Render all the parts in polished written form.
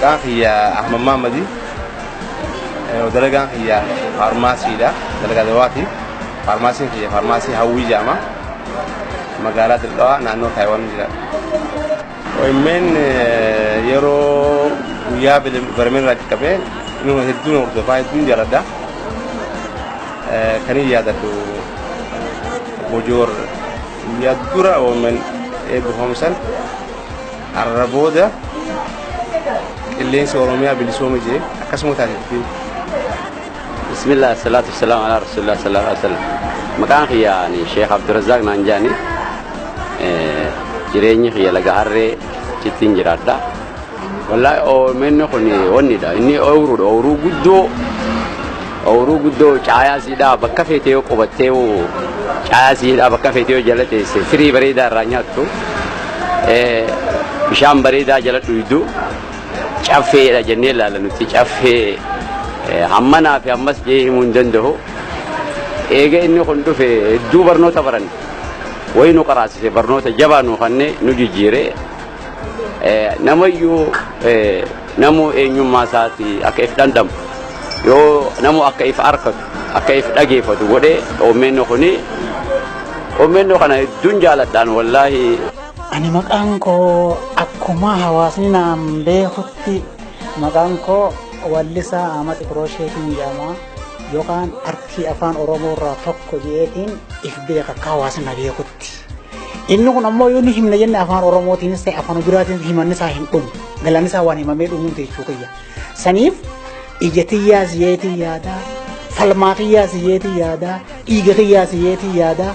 Maqaan kiyya Ahmad Mahammadi. Dalagaan kiyya faarmaasiidha. Dalagaa dawaati. Faarmaasiin kiyya faarmaasii Hawwii jedhama. Magaalaa Dirredhawaa naannoo Taayiwaan jira. OMN yeroo guyyaa baramee irraa jalqabee inni hedduun hordofaa, hedduun jaaladha. Kan hin yaadadhu Bojoor guyyaa dura OMN eebbifamu san, "Har'a booda qilleensi Oromiyaa bilisoome" jee, akkasuma taate. Bismillah, salatu wassalamu ala rasulillah sallallahu alaihi wasallam. Maqaan kiyya ani Sheekh Abdurrazaaq naan jedhani. Jireenyi kiyya Laga Harree chittiin jiraadha. Wallahi OMN kun wannidha. Inni ooyiruudha. Ooyiruu guddoo. Ooyiruu guddoo caayaa siidhaa bakka feete yoo qubattee, caayaa siidhaa bakka feete yoo jala teesse, firii bareedaa irraa nyaattu. Bishaan bareedaa jala dhuydu. Caffeedha jennee ilaalla nuti, caffee hammanaa fi ammas jee himuu hin danda'u. Eega inni kun dhufe hedduu barnoota baranne. Wayi nu qaraasise, barnoota jabaa nu kanne, nu jijjiire. Namayyuu namuu eenyummaa isaati akka if dhandhamu, yoo namu akka if arkatu, akka if dhageeffatu godhee OMN kuni. OMN kana hedduun jaaladhaan wallaahi. Ani maqaan koo akkuma hawaasni naan beekutti maqaan koo Wallisaa Ahmad Ibrosheetiin jedhama, yookaan artii afaan Oromoo irraa tokko jeetiin if beeka akka hawaasni na beekutti. Inni kun ammoo yoo ni himna jenne, afaan Oromootiinis ta'e afaan biraatiin himanni isaa hin dhumu. Galanni isaa waan himamee dhumuu jechuu kiyya. Saniif ija tiyyaas yeetii yaadaa, falmaa kiyyaas yeetii yaadaa, dhiiga kiyyaas yeetii yaadaa,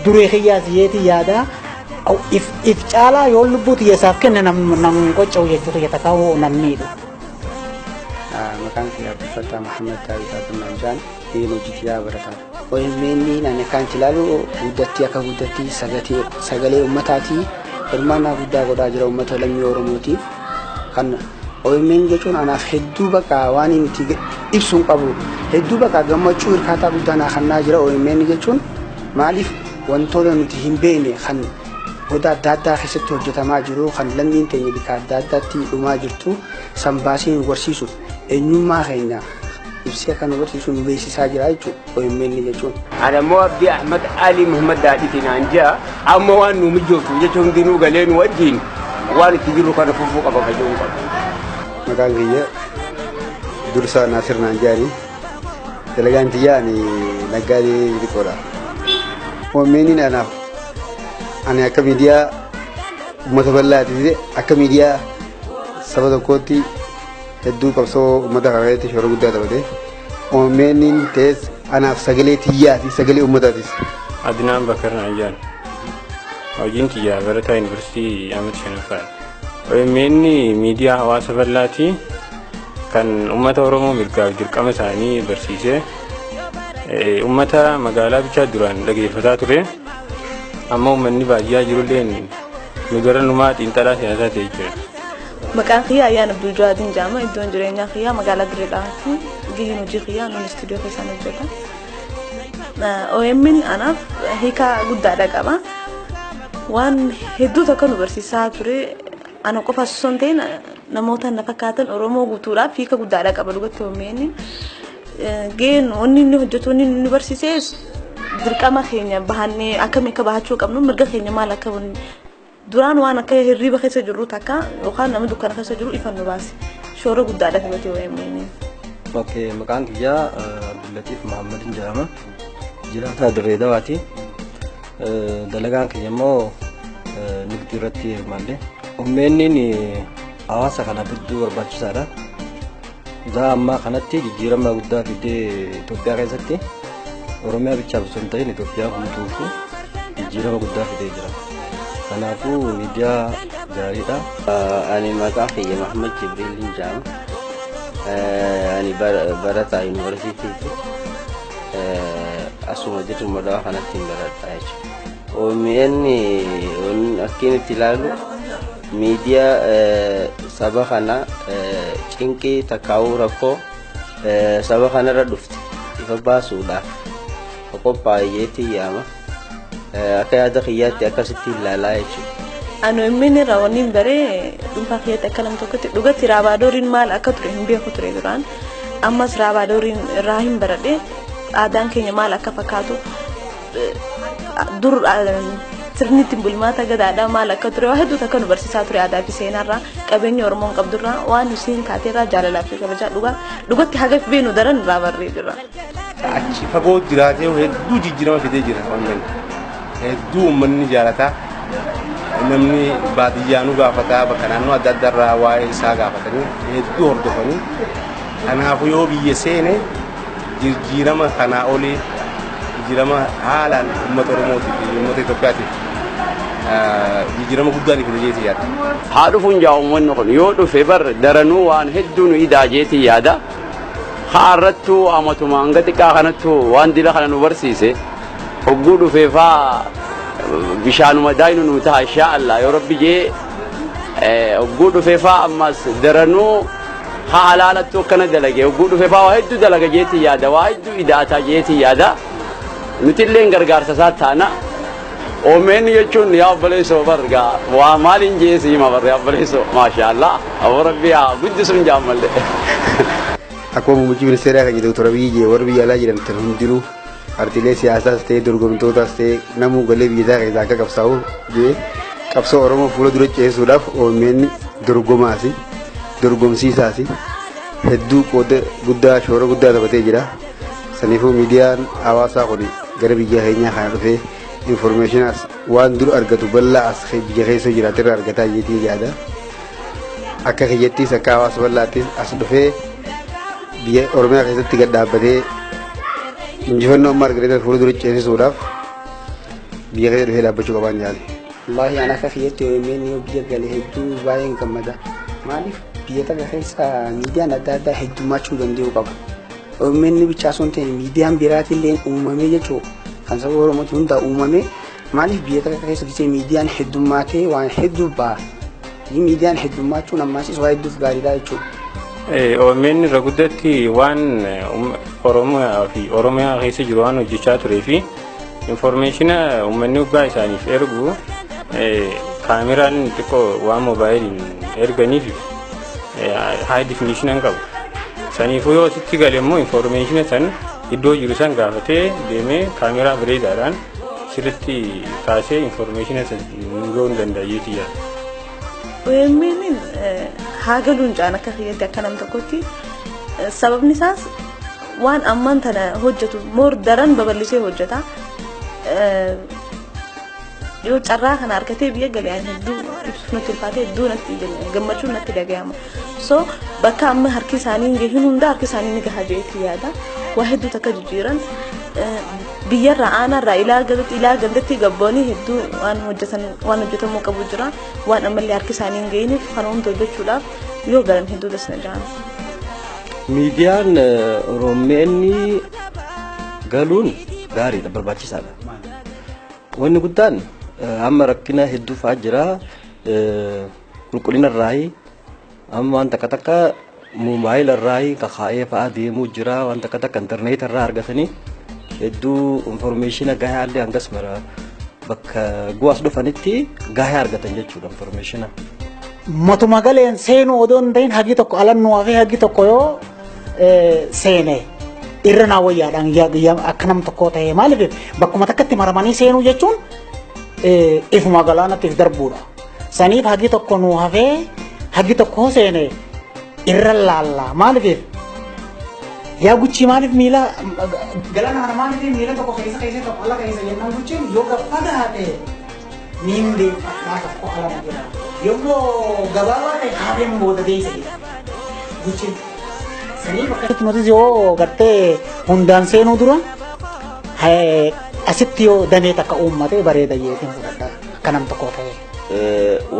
duree kiyyaas yeetii yaadaa. If caalaa yoo lubbuu tiyya isaaf kenne nam qocca'u jechuu kiyya, takkaa nan miidhu. Maqaan kiyya Abdulfattaa Muhammad Taayitaa Qunnaan Jaan, gaheen hojii kiyyaa barataa. OMN ani akkaan itti ilaalu guddatti, akka guddatti sagalee uummataati, hirmaannaa guddaa godhaa jira uummata lammii Oromootiif. Kan OMN jechuun anaaf hedduu bakka waan nuti ibsuu hin qabu, hedduu bakka gammachuu hirkaataa guddaa naa kennaa jira. OMN jechuun maaliif wantoota nuti hin beekne kan goda adda addaa keessatti hojjetamaa jiru, kan lammiin teenya bika adda addaatti dhumaa jirtu san baasee nu barsiisuuf, eenyummaa keenya ibsee kan nu barsiisu, nu beeksisaa jira jechuudha OMN jechuun. Ana immoo Abdii Ahmad Ali Muhammad Daadhiiti naan jea. Amma waan nu mijooftu jecha hundinuu galee nu wajjin waan itti jirru kana fufuu qaba fayyuu qaba. Maqaan kiyya Dursaa Naasir naan jedhani. Dalagaan tiyyaa ani naggaadee xixiqqoodha. OMN anaaf ani akka miidiyaa uummata bal'aati, akka miidiyaa saba tokkootti hedduu qabsoo uummata kana keessatti shoora guddaa taphate. OMN ta'es anaaf sagalee tiyyaa fi sagalee uummataatis. Adnaan Bakar naan jedhan. Hojiin kiyyaa barataa yuunivarsiitii Ahmad Shanaffaadha. OMN miidiyaa hawaasa bal'aati kan uummata Oromoo mirgaaf dirqama isaanii barsiisee, uummata magaalaa bichaa duraan dhageeffataa ture. Amma uummanni baadiyyaa jirullee nu garanumaa xiinxalaa siyaasaa ta'e jechuudha. Maqaan kiyya Ayyaan Abdul Jawaadiin jedhama. Iddoon jireenyaa kiyyaa magaalaa Dirree Dhawaatti. Gaheen hojii kiyyaa nuun istuudiyoo keessaan hojjeta. OMN anaaf hiika guddaadha qaba. Waan hedduu tokko nu barsiisaa ture. Ana qofa osoo hin ta'in namoota na fakkaatan Oromoo guutuudhaaf hiika guddaadha qaba dhugatti OMN. Gaheen wanni inni hojjetu, wanni inni nu barsiise, dirqama keenya bahannee akkamii akka bahachuu qabnu, mirga keenya maal akka duraan waan akka hirriiba keessa jirru takka yookaan nama dukkana keessa jiru ifan nu baase, shoora guddaadha taphate OMN. Okay, maqaan kiyyaa Abdullatiif Muhammadin jedhama. Jiraataa Dirree Dawaati. Dalagaan kiyya immoo nigdii irratti hirmaadhe. OMN hawaasa kanaaf hedduu barbaachisaadha. Zaa ammaa kanatti jijjiirama guddaa fidee Itoophiyaa keessatti, Oromiyaa bichaaf osoo hin ta'in Itoophiyaa guutuufu jijjiirama guddaa fidee jira. Kanaafuu miidiyaa gaariidha. Ani maqaan kiyya Mahamad Jibriil jedhama. Ani barataa yuunivarsiitiiti. Asuma jirru madawaa kanatti hin baradha jechuudha. OMN akkiin itti ilaalu miidiyaa saba kana cinqii takkaa'uu rakkoo saba kanarra dhufte ifa baasuudhaaf qophaa'eetii yaama. Akka yaada kiyyaatti akkasitti ilaalaa jechuudha. Ani OMN irraa wanni hin baree dhuunfaa kiyyatti akka nama tokkotti dhugatti raabaadooriin maal akka ture hin beeku ture duraan. Ammas raabaadooriin irraa hin baradhe, aadaan keenya maal akka fakkaatu, dur sirni ittiin bulmaata gadaadhaa maal akka ture, waa hedduutu akka nu barsiisaa ture. Aadaa fi seenaarraa, qabeenya Oromoon qabdurraa, waan isiin taateerraa, jaalalaa fi kabajaa dhugaa dhugatti haga beenu daran irraa barree jira. Achi fagoo jiraatee hedduu jijjiirama fidee jira OMN. Hedduu uummanni jaalataa, namni baadiyyaanuu gaafataa, bakka naannoo adda addaarraa waa'ee isaa gaafatanii hedduu hordofanii. Kanaafuu yoo biyya seene jijjiirama kanaa olii, jijjiirama haalaan uummata Oromootiif fi uummata Itoophiyaatiif jijjiirama guddaa ni fida jeetii yaada. Haa dhufuun jaa, uummanni kun yoo dhufe bar daranuu waan hedduu nu idaa jeetii yaada. Haa irrattuu amatuma hanga xiqqaa kanattuu waan dila kana nu barsiise, hogguu dhufee faa bishaanuma daayinu nu ta'a, insha Allah, yoo Rabbi jee. Hogguu dhufee faa ammas daranuu haa halaalattuu akkana dalage, hogguu dhufee faa waa hedduu dalaga jeetii yaada, waa hedduu idaataa jeetii yaada. Nuti illee gargaarsa isaa taana. OMN jechuun, yaa obboleessoo, bargaa waa maaliin jeesi hima barre, obboleessoo, maasha Allah, aboo Rabbi haa guddisuun jaammallee. Akkuma muummichi ministeeraa keenya Dr. Abiyyi jee, warri biyya alaa jiran tan hundinuu paartiilee siyaasaas ta'ee dorgomtootaas ta'ee namuu galee biyya isaa keessaa akka qabsaa'u jee, qabsoo Oromoo fuula dura ceesisuudhaaf OMN dorgomaasi, dorgomsiisaasi, hedduu qooda guddaa, shoora guddaa taphatee jira. Saniifuu miidiyaan hawaasaa kun gara biyya keenyaa kana dhufee informationaas waan dur argatu bal'aa as biyya keessa jiraatirraa argataa jeetii yaada. Akka kiyyattis, akka hawaasa bal'aattis, as dhufee biyya Oromiyaa keessatti gad dhaabbatee injifannoo amma argatee fuula dura ceesisuudhaaf biyya keessa dhufee dhaabbachuu qabaan jaale. Wallaahi, ani akka kiyyatti OMN yoo biyya gale hedduu baay'een gammada. Maaliif, biyya takka keessa miidiyaan adda addaa heddummachuu danda'u qaba. OMN bichaa osoo hin ta'in miidiyaan biraatillee uumamee jechuudha. Kan saba Oromooti hunda uumamee, maaliif, biyya takka keessa gisee miidiyaan heddummaatee waan hedduu ba'a. Miidiyaan heddummachuun ammasis waa hedduuf gaariidha jechuudha. OMN irra guddatti waan Oromiyaa fi Oromiyaa keessa jiru waan hojjechaa turee fi informationa uummanni waggaa isaaniif ergu kaameraan xiqqoo waan moobaayiliin erganiif high definition qabu. Saniifuu yoo sitti gale immoo informationa san iddoo jiru san gaafatee deemee kaameraa bareedaadhaan sirriitti kaasee informationa san ga'uu hin danda'a jeetii yaada. OMN haa galuun caan akka kiyyatti, akka nam tokkotti, sababni isaas waan ammaan tana hojjetu more daran babal'isee hojjeta. Yoo carraa kana argatee biyya galee ani hedduu ibsuuf natti ulfaate, hedduu natti gammachuun natti dhagayama. So bakka amma harki isaanii hin gahin hunda harki isaanii ni gaha jeetii yaada. Waa hedduutu akka jijjiiran biyyarraa, aanaarraa ilaa gandatti, ilaa gandatti gabboonni hedduu waan hojjetan, waan hojjetamuu qabu jira. Waan ammallee harki isaanii hin gahiniif kana hunda hojjechuudhaaf yoo galan hedduu dasna jiran. Miidiyaan Oromiyaan galuun gaariidha, barbaachisaadha. Wanni guddaan amma rakkina hedduu fa'aa jira. Qulqullina irraayi amma waan takka takka moobaayila irraayi kakaa'ee fa'aa deemuu jira, waan takka takka intarneeta irraa argatanii hedduu informationa gahaa illee hangas mara bakka guwaas dhufanitti gahaa argatan jechuudha informationa. Matuma galeen seenuu odoo hin ta'in, hagi tokko alannuu fi hagi tokko yoo seene irra naa wayyaadhaan akka nam tokkoo ta'e. Maaliif, bakkuma takkatti maramanii seenuu jechuun ifuma galaanatti if darbuudha. Saniif hagi tokko nuu hafee hagi tokko seene irra laalla. Maaliif, yaa guchii, maaliif miila galaana kana, maaliif miila tokko keessa keessa tokko ala keessa jennaan, guchiin yoo gaffagaate niin deeffadhaa, tokko ala na jira. Yommuu gabaabaa ta'e hafeen booda deessa jedha. Guchiin. Saniif akkasitti nutis yoo gartee hundaan seenuu dura asitti yoo damee takka uummate bareeda jeetiin fudhadha akka nam tokko ta'e.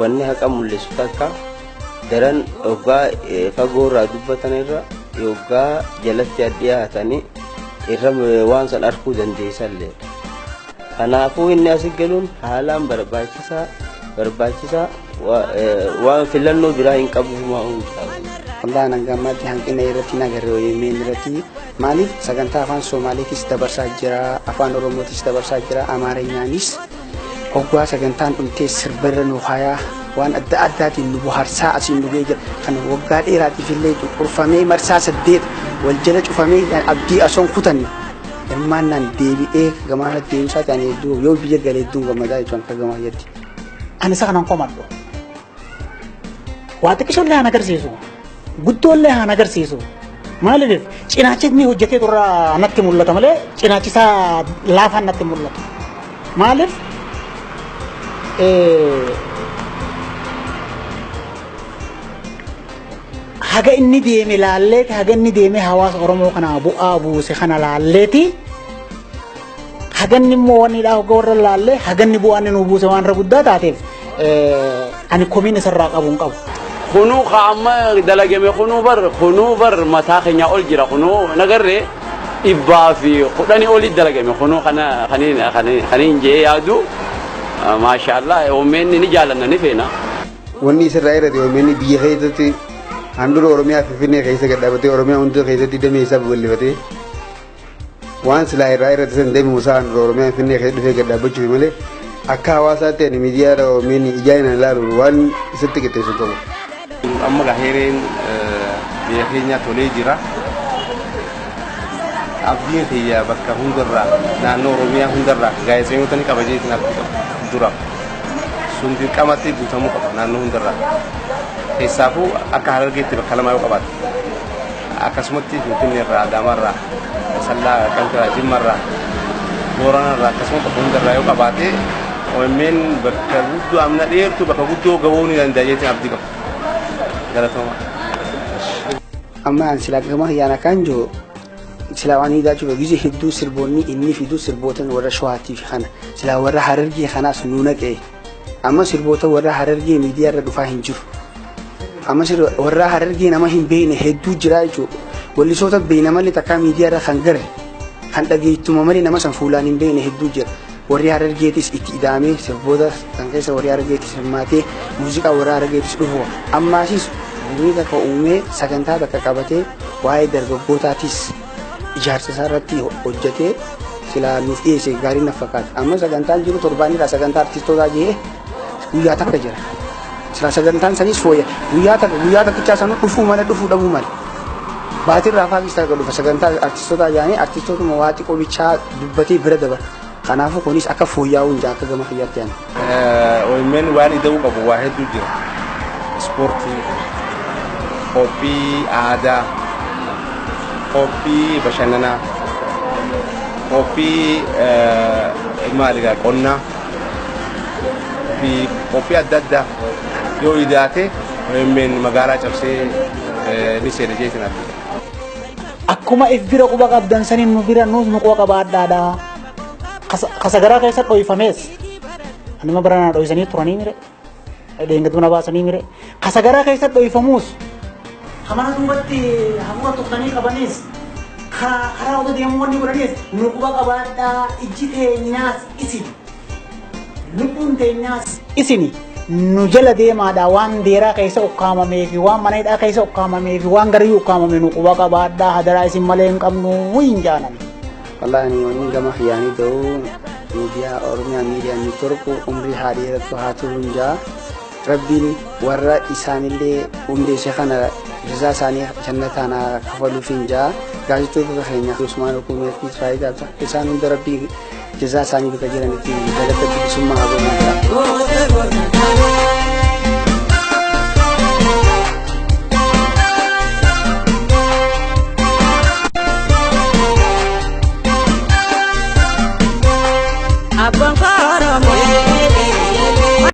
Wanni haqa mul'isu takka daran yoggaa fagoo irraa dubbatan irra yoggaa jalatti dhiyaatanii irra waan san arguu dandeessallee. Kanaafuu inni asi galuun haalaan barbaachisaa, barbaachisaa, waan filannoo biraa hin qabu maa. Wallaan hanga ammaatti hanqina irratti hin agarre OMN irratti. Maaliif, sagantaa afaan Somaaliitis dabarsaa jira, afaan Oromootis dabarsaa jira, Amaarinyaanis. Hoggaa sagantaan dhumtee sirbarra nu hayaa waan adda addaatiin nu bohaarsaa asiin nu ga'ee jira. Kan waggaa dheeraatiif illee cunqurfamee marsaa 8 wal jala cufamee abdii asoon kutanne. Hirmaannaan deebi'ee gamaana deemsaa ta'an hedduu yoo biyya galee hedduun gammadaa jechuun akka gamaa jetti. Ani isa kanan komadhu. Waa xiqqishoollee haan agarsiisu. Guddoollee haan agarsiisu. Maaliif cinaachi inni hojjetee turraa natti mul'ata malee cinaachi isaa laafaan natti mul'atu. Maaliif haga inni deeme laalleeti haga inni deeme hawaasa Oromoo kana bu'aa buuse kana laalleeti haga inni immoo wanni dhaa hogga warra laallee haga inni bu'aan inni nu buuse waan irra guddaa taateef ani komiin isarraa qabu hin qabu. Kunuu ka amma dalagame kunuu bar mataa keenya ol jira kunuu nagarree 110 oli dalagame kunuu kana kaniin jee yaadu maashaallah OMN ni jaalanna ni feena. Wanni isarraa irratti OMN biyya keessatti handhuura Oromiyaa Finfinnee keessa gad dhaabbatee Oromiyaa hunda keessatti damee isaa babal'ifatee waan silaa irraa irratti san damee isaa handhuura Oromiyaa Finfinnee keessa dhufee gad dhaabbachuuf malee akka hawaasaatti ani miidiyaa OMN ijaan hin ilaalu waan isatti qixxeessu qabu. Amma gaheereen biyya keenya tolee jira. Abdiin kiyya bakka hundarraa naannoo Oromiyaa hundarraa gaazexeessitoota ni qaba jeetiin abdii qaba dura. Sun dirqamatti guutamuu qaba naannoo hundarraa. Keessaafuu akka Harargeetti bakka lamaa yoo qabaate akkasumatti Finfinneerraa, Adaamaarraa, Sallaa, Qanqaraa, Jimmarraa, Booranarraa akkasuma bakka hundarraa yoo qabaate OMN bakka guddoo amna dheertuu bakka guddoo gahuu ni danda'a jeetiin abdii qaba. Galatooma. Amma an silaa gama yaana kan jiru silaa waan hiidaa jiru gizee hedduu sirboonni inni fidu sirboota warra Shawaatiif kana silaa warra Harargee kanaas nu naqee amma sirboota warra Harargee miidiyaa irra dhufaa hin jiru. Amma warra Harargee nama hin beekne hedduu jira jechuudha. Wallisoota beekna malee takkaa miidiyaa irra kan garre kan dhageettuma malee nama san fuulaan hin beekne hedduu jira. Warri Harargeetis itti ida'amee sirboota kan keessa warri Harargeetis hirmaatee muuziqaa warra Harargeetis dhufu. Ammaasis gumii takka uumee sagantaa takka qabatee waa'ee dargaggootaatis ijaarsa isaa irratti hojjetee silaa nuuf dhiyeesse gaarii na fakkaata. Amma sagantaan jiru torbaanirraa sagantaa artistootaa jee guyyaa takka jira. Silaa sagantaan sanis fooyya. Guyyaa takka guyyaa takkichaa sanuu dhufuu mala dhufuu dhabuu mala. Baatirraa fa'aa takka dhufa sagantaa artistootaa jaanii artistootuma waa xiqqoo bichaa dubbatee bira dabala. Kanaafuu kunis akka fooyya'uu hin akka gama kiyyaatti yaana. OMN waan ida'uu qabu waa hedduu jira. Ispoortii, qophii aadaa, qophii bashannanaa, qophii maaligaa qonnaa fi qophii adda addaa yoo idaate OMN magaalaa cabsee ni seena jeetiin abdii. Akkuma if bira quba qabdan saniin nu bira nuus nu quba qabaadhaadha. Kasagaraa keessa dho'ifamees anuma bara na dho'isanii turanii mire dheengaduma na baasanii mire kasagaraa keessa dho'ifamuus kamana duubatti hafuura tuqxanii qabaniis karaa otoo deemuu wanni godhaniis nu quba qabaadhaa ijji teenyaas isin lubbuun teenyaas isini nu jala deemaadha waan deeraa keessa ukkaamamee fi waan mana hidhaa keessa ukkaamamee fi waan gariyyuu ukkaamame nu quba qabaadhaa hadaraa isin malee hin qabnu hin jaanan. Wallahi wanni gama khiyaanii ta'uu miidiyaa Oromiyaa miidiyaa network umrii haa dheerattu haa turu hin jaa. Rabbiin warra isaanillee hundeesse kana jazaa isaanii jannataan haa kafaluuf hin jaa. Gaazexeessitoota keenya Usmaan Hukumeetti faayidaa isaan hunda Rabbiin jazaa isaanii bakka jiranitti galata bilisummaa haa godhu.